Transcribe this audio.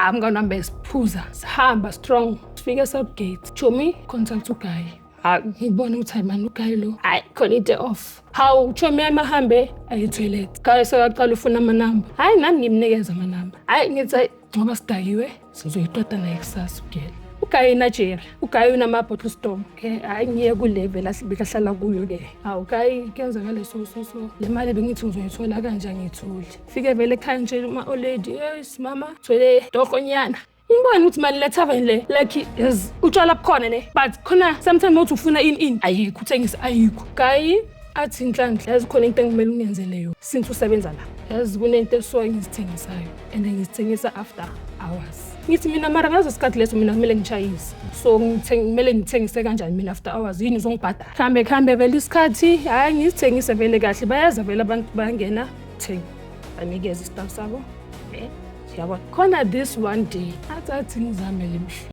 Hayi, mngani wami, besiphuza, sihamba strong, sifike e-Southgate. Chomi contact uguy. Hayi, ngibona ukuthi hayi mani, uguy lo, hayi, khona into off. Hawu, chomi yami ahambe aye etoilet, guy sekaqala ufuna amanamba. Hayi, nami ngimnikeza amanamba. Hayi, ngithi hayi, ngoba sidakiwe, sizoyiqeda naye kusasa. Ugela uguy eNigeria, uguy unama-bottle store. Okay, hhayi, ngiye kule-level bekahlala kuyo-ke. Hawu guy, kuyenzakala so so so, le mali bengithi ngizoyithola kanje, angiyitholi. Fike vele ekhaya nje uma-olady, yes mama, thwele tohonyana. Ngibone ukuthi mali le tavern le, like, yes, utshwala bukhona ne, but khona sometimes uthi ufuna ini ini, ayikho, uthengisa, ayikho. Guy athi, "Nhlanhla, yazi khona into engimele ungenzele yona since usebenza la. Yazi kunento eso engizithengisayo and ngizithengisa after hours." Ngithi mina, "Mara ngaleso sikhathi leso mina kumele ngishayise, so kumele ngithengise kanjani mina after hours? Yini uzongibhadala?" Kuhambe kuhambe vele isikhathi, hhayi, ngizithengise vele kahle. Bayaza vele abantu, bayangena, thenga, banikeze istaff sabo. Yabona khona this one day athi ngizame le mhlo.